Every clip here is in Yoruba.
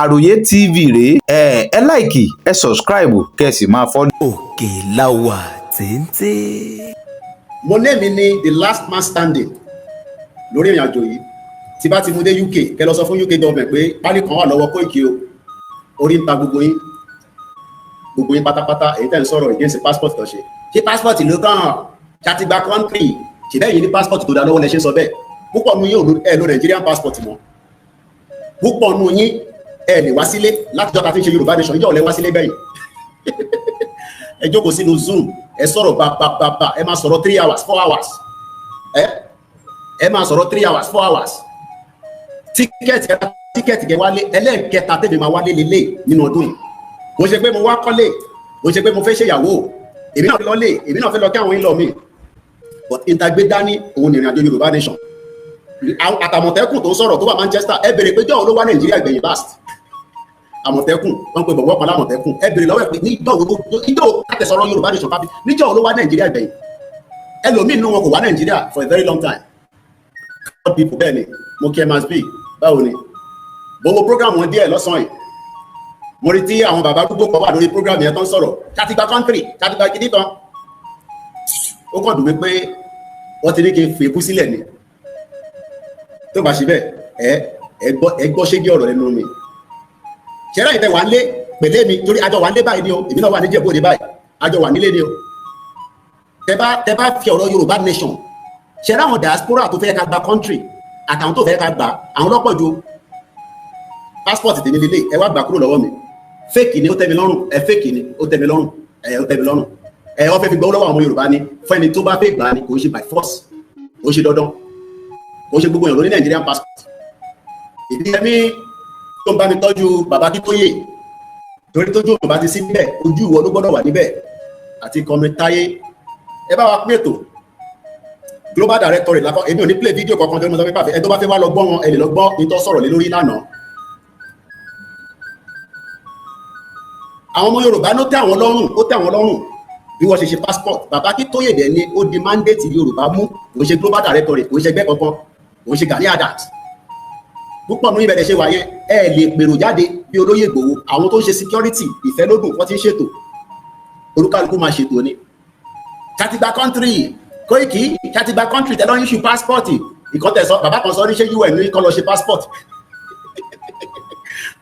Àròyé TV rèé, ẹ like, ẹ subscribe, kẹ́ ẹ sì máa follow. Òkè la wà téńté. Mo lémi ní the last man standing lórí ìrìn àjò yìí. Tí bá ti mú dé UK, kẹ́ lọ sọ fún UK government pé pálí kan wà lọ́wọ́ Koiki o. Orí ń ta gbogbo yín, gbogbo yín pátápátá. Èyí tẹ̀ ń sọ̀rọ̀ against passport tó ṣe, ṣé passport ló kàn ṣàtìgbà country? Ṣe bẹ́ẹ̀ yìí ní passport tó dá lọ́wọ́ lẹ ṣe ń sọ bẹ́ẹ̀. Púpọ̀ nu yín ẹ lo Nigerian passport mọ́. Púpọ̀ nu yín ẹ lè wá sílé láti jọ́ta tí ń ṣe Yorùbá nation. Ìjọ́ ò lè wá sílé bẹ́yìn. Ẹ jókòó sínú Zoom, ẹ sọ̀rọ̀ bàbàbà, ẹ máa sọ̀rọ̀ 3 hours, 4 hours. Ẹ máa sọ̀rọ̀ 3 hours, 4 hours. Ticket, ticket kẹ wálé. Ẹlẹ́ẹ̀kẹta tẹ̀mí máa wálé lélẹ̀ nínú ọdún yìí. Kò ṣe pé mo wá kọ́lé, kò ṣe pé mo fẹ́ ṣèyàwó. Èmi náà fẹ́ lọ lé, èmi náà fẹ́ lọ kí àwọn in-law mi, but ìtagbé dání òun nìrìn àjò Yorùbá nation. Àtàmọ̀tẹ́kùn tó ń sọ̀rọ̀ tó wà Manchester, ẹ béèrè pé jọ́ọ̀ ló wá Nàìjíríà gbẹ̀yìn last. Àmọ̀tẹ́kùn, wọ́n pe bọ̀wọ́ kan lámọ̀tẹ́kùn. Ẹ béèrè lọ́wọ́ ẹ̀ pé níjọ́ wo, níjọ́ kátẹ̀sọ̀rọ̀ Yorùbá nation káfí, níjọ́ ló wá Nàìjíríà gbẹ̀yìn. Ẹlòmíín nínú wọn kò wá Nàìjíríà for a very long time. God people, bẹ́ẹ̀ ni mo kí ẹ máa bí. Báwo ni gbogbo program wọn díẹ̀ lọ́sàn-án yìí? Mo rí tí àwọn bàbá gbogbo kan wà lórí program yẹn tó ń sọ̀rọ̀ kátìgbà country, kátìgbà kìíní kan. Ó kàn dùn mí pé wọ́n ti ní kí n fi ebú sílẹ̀ ni. Tó bá ṣe bẹ́ẹ̀, ẹ gbọ́ ṣégi ọ̀rọ̀ lẹ́nu mi. Ṣẹ́rẹ́ ìtẹ̀ wà ń lé pẹ̀lẹ́ mi, torí àjọ wà ń lé báyìí ni o. Èmi náà wà ní Ìjẹ̀bú Òde báyìí, àjọ wà nílé ni o. Tẹ bá fi ọ̀rọ̀ Yorùbá nation ṣẹ́rẹ́, àwọn diaspora tó fẹ́ ká gba country àtàwọn tó fẹ́ ká gbà, àwọn lọ́pọ̀ ju. Passport tèmi lélẹ̀, ẹ wá gbà kúrò lọ́wọ́ mi. Fake ni, ó tẹ́ mi lọ́rùn. Ẹ fake ni, ó tẹ́ mi lọ́rùn. Ẹ ó tẹ́ mi lọ́rùn. Ẹ wọ́n fẹ́ fi gbọ́ lọ́wọ́ àwọn Yorùbá ni. Fún ẹni tó bá fẹ́ gbà ni, kò ń ṣe by force, kò ń ṣe dandan, kò ń ṣe gbogbo èèyàn ló ní Nigerian passport. Ìdí ẹ̀mí tó ń bá mi tọ́jú bàbá Akíntóyè, torí tójú òun bá ti sí níbẹ̀, ojú ìwọ ló gbọ́dọ̀ wà níbẹ̀. Àti Comrade Táyé, ẹ bá wa pín ètò Global Directorate lákọ. Èmi ò ní play video kankan tó ń sọ pé pàfẹ́. Ẹ tó bá fẹ́ wá lọ gbọ́ wọn, ẹ lè lọ gbọ́ ní tó sọ̀rọ̀ lé lórí lánàá. Àwọn ọmọ Yorùbá ló tẹ́ àwọn lọ́rùn, ó tẹ́ àwọn lọ́rùn bí wọ́n ṣe ṣe passport. Bàbá Akíntóyè dẹ̀ ni ó di mandate Yorùbá mú. Kò ń ṣe Global Directorate, kò ń ṣe ẹgbẹ́ kankan, kò ń ṣe Gani Adams. Púpọ̀ nínú ìbẹ̀rẹ̀ ṣe wà yẹn, ẹ lè pèrò jáde bí olóyè Ìgbòho. Àwọn tó ń ṣe security ìfẹ́lódùn, wọ́n ti ń ṣètò, olúkálukú máa ṣètò ni. Kàtìgbà country, Koiki, kàtìgbà country tẹ́lọ́ ń issue passport. Ìkọ́tẹ̀sọ bàbá kan sọ ní ṣé UN ní kọ́ lọ ṣe passport.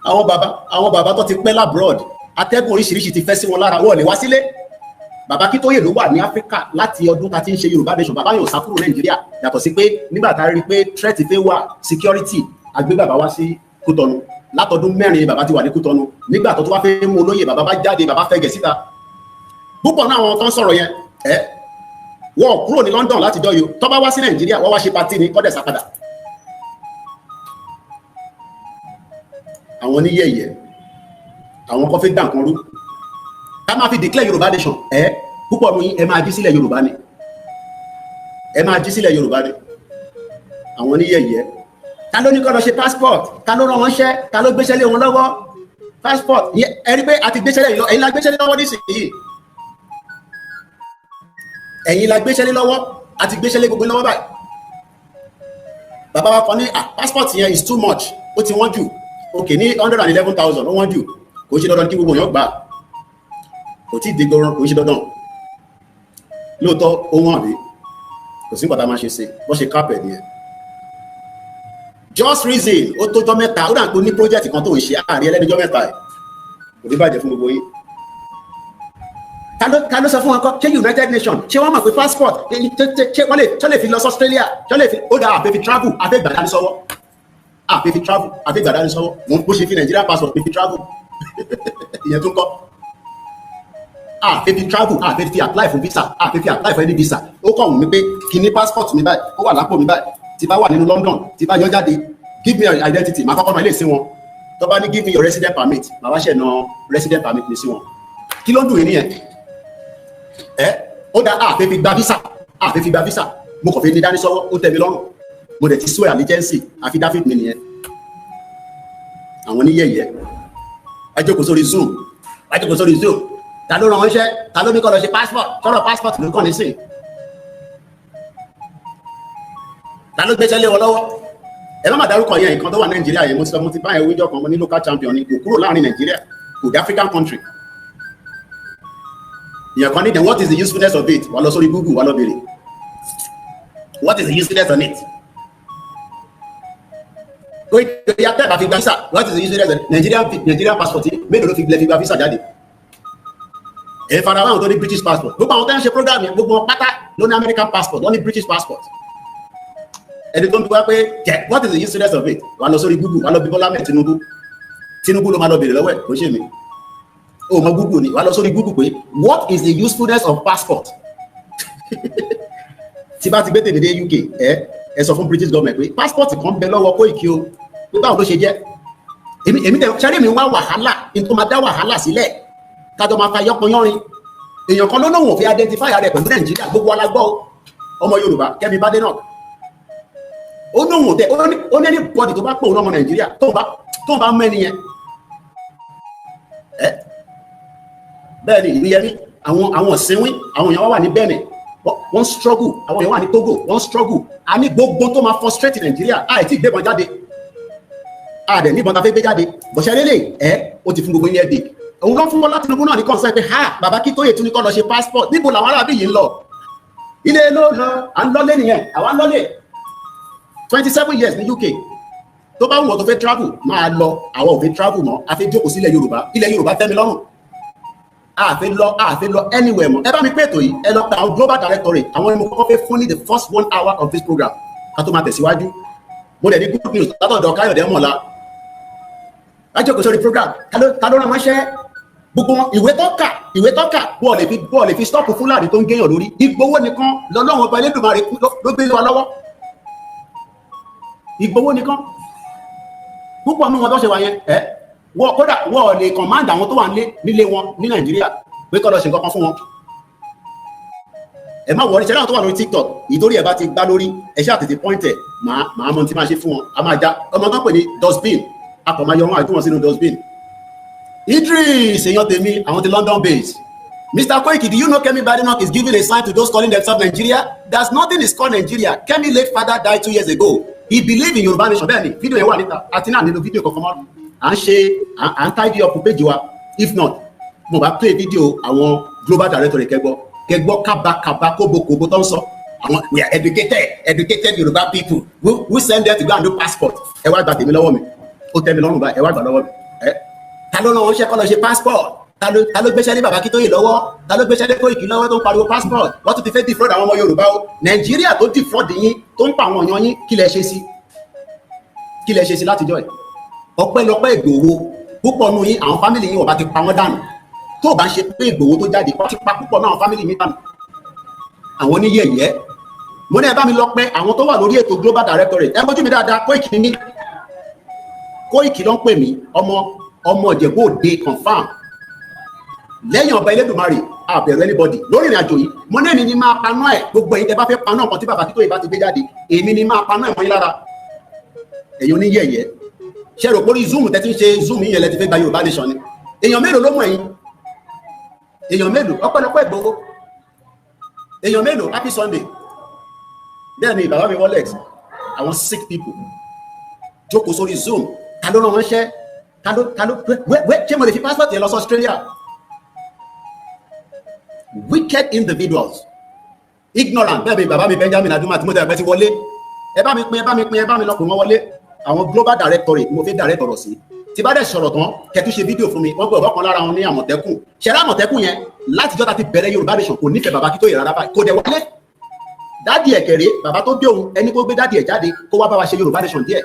Àwọn bàbá tó ti pẹ́ l'abroad, atẹ́gùn oríṣiríṣi ti fẹ́ sí wọn lára, wọ́n lè wá sílé. Bàbá Akíntóyè ló wà ní Áfíríkà láti ọdún tá a ti ń ṣe Yorùbá nation. Bàbá yóò sá kúrò Nàìjíríà, yàtọ̀ sí pé nígbà tá a rí i pé threat fẹ́ wà security, agbé bàbá wá sí Kútọ̀nù. Látọdún 4 bàbá ti wà ní Kútọ̀nù. Nígbà tó tún wá fẹ́ mú olóyè, bàbá bá jáde, bàbá fẹ́ gẹ̀ síta. Púpọ̀ náà àwọn tó ń sọ̀rọ̀ yẹn, ẹ wọ́n kúrò ní London láti dọ́yọ̀. Tó bá wá sí Nàìjíríà, wọ́n wá ṣe party ní kọ́dẹ̀ sápadà. Àwọn oníyẹ̀yẹ̀, àwọn kan fẹ́ dà nǹkan rú ká máa fi declare Yorùbá nation. Ẹ púpọ̀ nù yín, ẹ máa jí sílẹ̀ Yorùbá ni, ẹ máa jí sílẹ̀ Yorùbá ni. Àwọn oníyẹ̀yẹ̀, ta ló ní kó lọ ṣe passport? Ta ló rán wọn ṣẹ́? Ta ló gbéṣẹ́ lé wọn lọ́wọ́? Passport ẹ rí pé a ti gbéṣẹ́ lé, ẹ̀yin la gbéṣẹ́ lé lọ́wọ́ nísìnyí, ẹ̀yin la gbéṣẹ́ lé lọ́wọ́, a ti gbéṣẹ́ lé gbogbo lọ́wọ́ báyìí. Bàbá wa kan ní, ah, passport yẹn is too much, ó ti wọ́n jù. Ok, ní 111,000, ó wọ́n jù. Kò ṣe dandan kí gbogbo èèyàn gbà, kò tí ì dé gbọ́ràn, kò ṣe dandan. Lóòótọ́ ó wọ́n àbí kò sí nǹkan tá a máa ṣe sí bó ṣe carpet nìyẹn. Just reason, ó tójọ́ mẹ́ta, ó dà pé ní project kan tó ń ṣe àárín ẹlẹ́nijọ́ mẹ́ta ẹ̀. Kò ní bàjẹ́ fún gbogbo yín. Ta ló sọ fún wọn kọ́? Ṣé United Nations, ṣé wọ́n mọ̀ pé passport, ṣé wọ́n lè, ṣé lè fi lọ sí Australia? Ṣé lè fi ó dáa? Àfẹ́ fi travel, àfẹ́ gbàdá ní sọ́wọ́, àfẹ́ fi travel, àfẹ́ gbàdá ní sọ́wọ́. Mo bó ṣe fi Nigeria passport fi travel, ìyẹn tó ń kọ́. Àfẹ́ fi travel, àfẹ́ fi apply fún visa, àfẹ́ fi apply for any visa. Ó kàn wù mí pé kí ní passport mi báyìí, ó wà lápò mi báyìí. Tí bá wà nínú London, tí bá yọ jáde, give me your identity, màá kọ́kọ́ náà ilé sí wọn. Tó bá ní give me your resident permit, màá wá ṣẹ̀ na resident permit mi sí wọn. Kí ló ń dùn yín nìyẹn? Ẹ ó dá àfẹ́ fi gba visa, àfẹ́ fi gba visa. Mo kàn fi ní dání sọ́wọ́, ó tẹ́ mi lọ́rùn. Mo dẹ̀ ti swear allegiance affidavit mi nìyẹn. Àwọn oníyẹ̀yẹ̀, ẹ jókòó sórí Zoom, ẹ jókòó sórí Zoom. Ta ló ràn wọ́n ṣẹ́? Ta ló ní kó lọ ṣe passport? Sọ̀rọ̀ passport ló kàn nísìn. Ta ló gbéṣẹ́ lé wọn lọ́wọ́? Ẹ má má dárúkọ yẹn. Nǹkan tó wà Nàìjíríà yẹn, mo ti sọ, mo ti bá yẹn wíjọ kan. Mo ní local champion ni, kò kúrò láàrin Nàìjíríà, kò dé African country. Ìyẹn kan ní, then what is the usefulness of it? Wà lọ sórí Google, wà lọ béèrè what is the usefulness on it. Kó ìyá tẹ́ bá fi gba visa, what is the usefulness of Nigerian passport? Mélòó ló fi lè fi gba visa jáde? Ẹ fara wọn tó ní British passport. Gbogbo àwọn tó ń ṣe program yẹn, gbogbo wọn pátá ló ní American passport, ló ní British passport. Ẹni tó ń bí wá pé jẹ, what is the usefulness of it? Wà lọ sórí Google, wà lọ bí Bọ́lá Ahmed Tinubu. Tinubu ló máa lọ béèrè lọ́wọ́ ẹ̀, kò ṣe mi o mọ Google ni. Wà lọ sórí Google pé what is the usefulness of passport. Tí bá ti gbé tèmi dé UK, ẹ sọ fún British government pé passport kan bẹ lọ́wọ́ Koiki o, pé báwo ló ṣe jẹ́. Èmi tẹ ṣẹ́rí mi wá wàhálà ní tó máa dá wàhálà sílẹ̀, kájọ máa fa yọpọnyọrin. Èèyàn kan ló lóun ò fi identify rẹ̀ pẹ̀lú Nàìjíríà. Gbogbo alágbọ́ ọmọ Yorùbá, Kẹ́mi Badenoch, ó lóun ò tẹ, ó ní anybody tó bá pè òun ọmọ Nàìjíríà, tó bá mú ẹni yẹn ẹ. Bẹ́ẹ̀ ni ìlú yẹmí, àwọn ọ̀sìnwín, àwọn èèyàn wà ní Benin, wọ́n struggle. Àwọn èèyàn wà ní Togo, wọ́n struggle. A ní gbogbo tó máa frustrate Nàìjíríà, àìtí ìgbébọn jáde, àdẹ̀ níbọn ta fẹ́ gbé jáde bọ̀ṣẹ́ lélẹ̀ ẹ́. Ó ti fún gbogbo yín headache. Òun ló fún Bọ́lá Tinubu náà ní concern pé ha, bàbá kí Tóyè tún ní kó lọ ṣe passport. Níbo làwọn arábí yìí ń lọ? Ilé ló lọ, à ń lọlé nìyẹn. Àwa ń lọlé. 27 years ní UK. Tó bá wù ọ́ tó fẹ́ travel, máa lọ. Àwọn ò fẹ́ travel mọ́, a fẹ́ jókòó sílẹ̀ Yorùbá. Ilẹ̀ Yorùbá tẹ́ mi lọ́rùn. A fẹ́ lọ, a fẹ́ lọ anywhere mọ́. Ẹ bá mi pé ètò yìí, ẹ lọ pa àwọn global directorate. Àwọn ẹni mo kọ́kọ́ fẹ́ fún ní the first one hour of this program ká tó máa tẹ̀síwájú. Mo dẹ̀ ní good news látọ̀dọ̀ Káyọ̀dé Mọ̀lá. Lájókòó sórí program. Ta ló rán ránṣẹ́ gbogbo wọn? Ìwé tó kà, ìwé tó kà, bọ́ọ̀ lè fi stop Fúlàní tó ń géèyàn lórí. Ìgbowó nìkan lọ́lọ́run ọba Elédùmarè ló gbé wa lọ́wọ́. Ìgbowó nìkan. Púpọ̀ nínú wọn tó ṣe wà yẹn, ẹ wọ́n kódà wọ́n lè command àwọn tó wà nílé wọn ní Nàìjíríà pé kó lọ ṣe nǹkan kan fún wọn. Ẹ má wọrí ṣẹlẹ̀. Àwọn tó wà lórí TikTok, ìtorí ẹ bá ti gbá lórí ẹ ṣáà tètè point ẹ, màá mọ tí máa ṣe fún wọn. A máa já ọmọ tó ń pè ní dustbin, a kò máa yọ wọn àjú wọn sínú dustbin. Idris, èèyàn tèmi, àwọn ti London base. Mr. Koiki, do you know Kemi Badenoch is giving a sign to those calling themselves Nigeria? There's nothing is called Nigeria. Kemi late father died 2 years ago. He believed in Yoruba nation. Bẹ́ẹ̀ni, fídíò yẹn wà níta àti náà nínú fídíò kankan mọ́. À ń ṣe, à ń tidy up page wa. If not, mo bá play fídíò àwọn global directorate, kẹgbọ́ kẹgbọ́ kábàkàbà kóbokòbo tó ń sọ. Àwọn we are educated Yoruba people who send them to go and do passport. Ẹ wá gba tèmi lọ́wọ́ mi, ó tẹ́ mi lọ́rùn báyìí. Ẹ wá gbà lọ́wọ́ mi. Ẹ ta ló rán wọn ṣẹ́ kọ́ lọ ṣe passport? Ta ló gbéṣẹ́ ní bàbá Akíntóyè lọ́wọ́? Ta ló gbéṣẹ́ ní Kóìkì lọ́wọ́ tó ń pariwo passport? Wọ́n tún ti fẹ́ defraud àwọn ọmọ Yorùbá o. Nàìjíríà tó defraud yín, tó ń pa àwọn èèyàn yín, kí lẹ ṣe sí? Kí lẹ ṣe sí látijọ́ ẹ̀? Ọpẹ́lọpẹ́ Ìgbòho, púpọ̀ nù yín, àwọn family yín, wọ́n bá ti pa wọ́n dànù. Tó bá ń ṣe pé Ìgbòho tó jáde, wọ́n ti pa púpọ̀ náà àwọn family yín dànù. Àwọn oníyẹ̀yẹ́, mo ní ẹ bá mi lọ pẹ́ àwọn tó wà lórí ètò global directorate. Ẹ bójú mi dáadáa. Kóìkì ní Kóìkì ló ń pè mí, ọmọ Ìjẹ̀bú Òde, confam. Lẹ́yìn ọba Elédùmarè, àbẹ̀rù anybody lórí ìrìn àjò yìí. Mo ní èmi ni máa paná ẹ̀. Gbogbo ẹ̀yin tẹ́ bá fẹ́ paná ọ̀kan tí bàbá Akíntóyè bá ti gbé jáde, èmi ni máa paná ẹ̀ mọ́ yín lára. Ẹ̀yin oníyẹ̀yẹ́, ṣe rò pórí Zoom tẹ́ ti ń ṣe Zoom yìí yẹn lẹ ti fẹ́ gba Yorùbá nation ni? Èèyàn mélòó ló mọ̀ ẹ̀yin? Èèyàn mélòó? Ọpẹ́lọpẹ́ Ìgbòho. Èèyàn mélòó? Happy Sunday. Bẹ́ẹ̀ ni bàbá mi wallet. Àwọn sick people jókòó sórí Zoom. Ta ló rán wọn ṣẹ́? Ta ló wẹ́? Ṣé mo lè fi passport yẹn lọ sí Australia? Wicked individuals, ignorant. Bẹ́ẹ̀ ni bàbá mi Benjamin Aduma tí mo tẹ̀ pẹ́ ti wọlé. Ẹ bá mi pín, ẹ bá mi pín, ẹ bá mi lọ pè wọ́n wọlé. Àwọn global directorate, mo fi direct ọ̀rọ̀ sí. Tí bá dẹ̀ sọ̀rọ̀ tán, kẹtù ṣe fídíò fún mi. Wọ́n gbé ọ̀bọ̀ kan lára wọn ní Àmọ̀tẹ́kùn. Ṣẹ̀rá Àmọ̀tẹ́kùn yẹn, látijọ́ ta ti bẹ̀rẹ̀ Yorùbá nation, kò nífẹ̀ẹ́ bàbá Akíntóyè rárá báyìí. Kò dẹ̀ wálé. Daddy ẹ̀ kẹ̀rẹ́, bàbá tó bí òun, ẹni kó gbé daddy ẹ̀ jáde kó wá bá wa ṣe Yorùbá nation díẹ̀.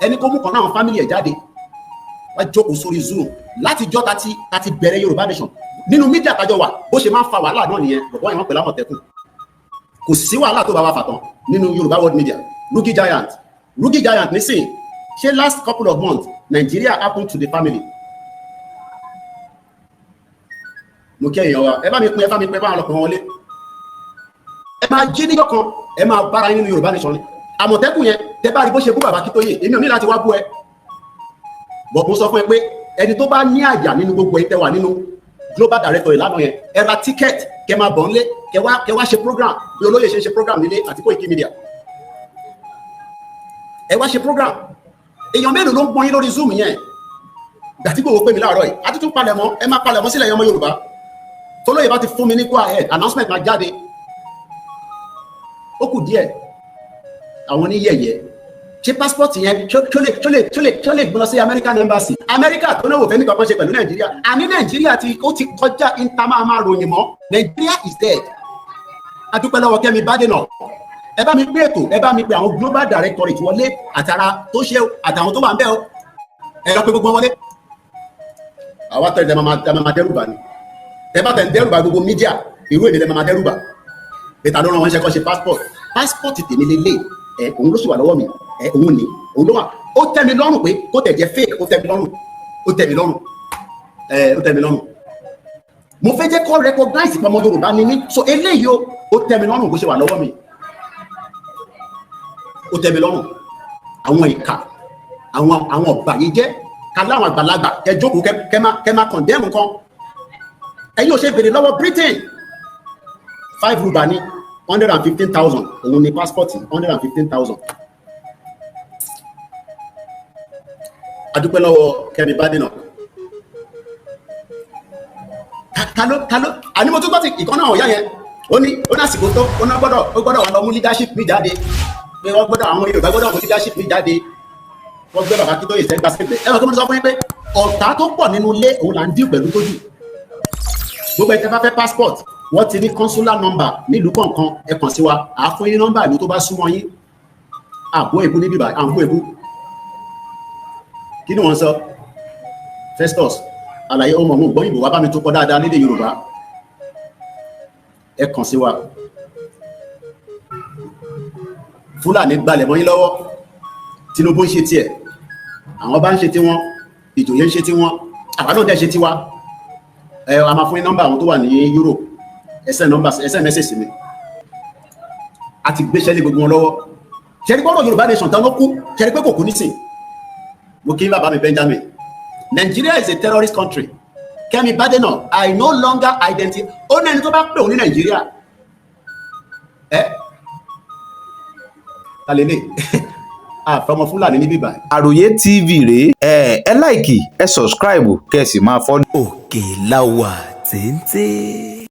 Ẹni kó mú kan náà family ẹ̀ jáde wá jókòó sórí Zoom. Látijọ́ ta ti bẹ̀rẹ̀ Yorùbá nation, nínú media tájọ wà, bó ṣe máa ń fa wàhálà náà nìyẹn. Bọ̀bọ́ yẹn wọ́n pẹ̀lú Àmọ̀tẹ́kùn. Kò sí wàhálà tó bá wa fà tán nínú Yorùbá world media. Rookie Giant, Rookie Giant nísìn, ṣé last couple of months Nigeria happen to the family. Mo kí èèyàn wa. Ẹ bá mi pín, ẹ bá mi pín, ẹ bá wọn lọ pè wọn wọlé. Ẹ máa jí níjọ́ kan, ẹ máa bára yín nínú Yorùbá nation ni. Àmọ̀tẹ́kùn yẹn, tẹ bá rí bó ṣe bú bàbá Akíntóyè, èmi ò ní láti wá bú ẹ bọ̀. Mo sọ fún ẹ pé ẹni tó bá ní àyà nínú gbogbo ẹ tẹ wà nínú global director ìlànà yẹn, ẹ ra ticket, kẹ máa bọ̀ ńlé, kẹ wá ṣe program bí olóyè ṣe ń ṣe program nílé àti Koiki Media. Ẹ wá ṣe program, èèyàn mélòó ló ń gbọ́n yín lórí Zoom yẹn? Gbàtí gbòòwò pè mí láàárọ̀ yìí, a ti tún palẹ̀mọ́. Ẹ má palẹ̀mọ́ sílẹ̀ yẹn, ọmọ Yorùbá. Tolóyè bá ti fún mi ní go ahead, announcement máa jáde. Ó kù díẹ̀. Àwọn oníyẹ̀yẹ́ ṣé passport yẹn ṣó lè gbọ́n lọ sí American Embassy, America tó náwó fẹ́ nìkan kan ṣe pẹ̀lú Nàìjíríà. Àní Nàìjíríà ti ó ti kọjá ìta máa máa ròyìn mọ́. Nàìjíríà is dead. Adúpẹ́ lọ́wọ́ Kẹ́mi Badenoch. Ẹ bá mi gbé ètò, ẹ bá mi pe àwọn global directorate wọlé, àtàrà tó ṣe àtàwọn tó wà ń bẹ̀ o. Ẹ lọ pé gbogbo wọn wọlé. Àwa tẹ̀lé ẹ máa dẹ́rù bà ní. Ẹ bá tẹ̀ ń dẹ́rù bà gbogbo media, irú èmi lẹ máa dẹ́rù bà. Bẹ́ẹ̀ ló rán wọn ṣe kọ́ ṣe passport. Passport tèmi lélẹ̀ ẹ, òun ló sì wà lọ́wọ́ mi. Ẹ òun ní, òun ló wà. Ó tẹ́ mi lọ́rùn pé kó tẹ̀ jẹ́ fake. Ó tẹ́ mi lọ́rùn, ó tẹ́ mi lọ́rùn, ẹ ó tẹ́ mi lọ́rùn. Mo fẹ́ jẹ́ kó recognize pé ọmọ Yorùbá ni mí. So eléyìí o, ó tẹ́ mi lọ́rùn bó ṣe wà lọ́wọ́ mi, ó tẹ́ mi lọ́rùn. Àwọn ìka, àwọn ọ̀bàyéjẹ́ ká láwọn àgbàlagbà, kẹ jókòó, kẹ má condemn nǹkan. Ẹ̀yin ò ṣe béèrè lọ́wọ́ Britain. Five ruba ní 115,000, òun ni passport, 115,000. Adúpẹ́ lọ́wọ́ Kẹ́mi Badenoch. Ta ló àní mo tún gbọ́ ti ìkan náà ọ̀yá yẹn. Ó ní àsìkò tó ó náà gbọ́dọ̀, ó gbọ́dọ̀ wà lọ mú leadership mi jáde, pé wọ́n gbọ́dọ̀, àwọn Yorùbá gbọ́dọ̀ mú leadership mi jáde. Wọ́n gbé bàbá Akíntóyè sẹ́gbà síbẹ̀. Ẹ wọ́n kí wọ́n sọ fún yín pé ọ̀tá tó pọ̀ nínú ilé òun là ń dín pẹ̀lú tójú. Gbogbo ẹ̀ tẹ́ bá fẹ́ passport, wọ́n ti ní consular number nílùú kọ̀ọ̀kan. Ẹ kàn sí wa, àá fún yín nọ́mbà ìlú tó bá súnmọ́ yín. Àbó èbú níbí báyìí, àbó èbú. Kí ni wọ́n sọ? Festus àlàyé ọmọ òun gbọ́ ìbò wá bá mi tó kọ́ dáadáa lédè Yorùbá. Ẹ kàn sí wa. Fúlàní gbalẹ̀ mọ́ yín lọ́wọ́. Tinubu ń ṣe tiẹ̀, àwọn bá ń ṣe tiwọn, ìjòyè ń ṣe tiwọn, àwa náà dẹ̀ ṣe tiwa. Ẹ a máa fún yín nọ́mbà àwọn tó wà ní Europe. Ẹ send nọ́mbà, ẹ send message sí mi. A ti gbéṣẹ́ lé gbogbo wọn lọ́wọ́. Ṣẹ́ni gbọ́dọ̀ Yorùbá nation tán ló kú. Ṣẹ́ni pé kò kú nísìn. Mo kí bàbá mi Benjamin. Nigeria is a terrorist country. Kẹ́mi Badenoch, I no longer identify. Ó ní ẹni tó bá pè òun ní Nàìjíríà ẹ ta lélẹ̀ àfọmọ Fúlàní níbí báyìí. Àròyé TV rèé. Ẹ like, ẹ subscribe, kẹ́ ẹ sì máa follow. Òkè la wà téńté.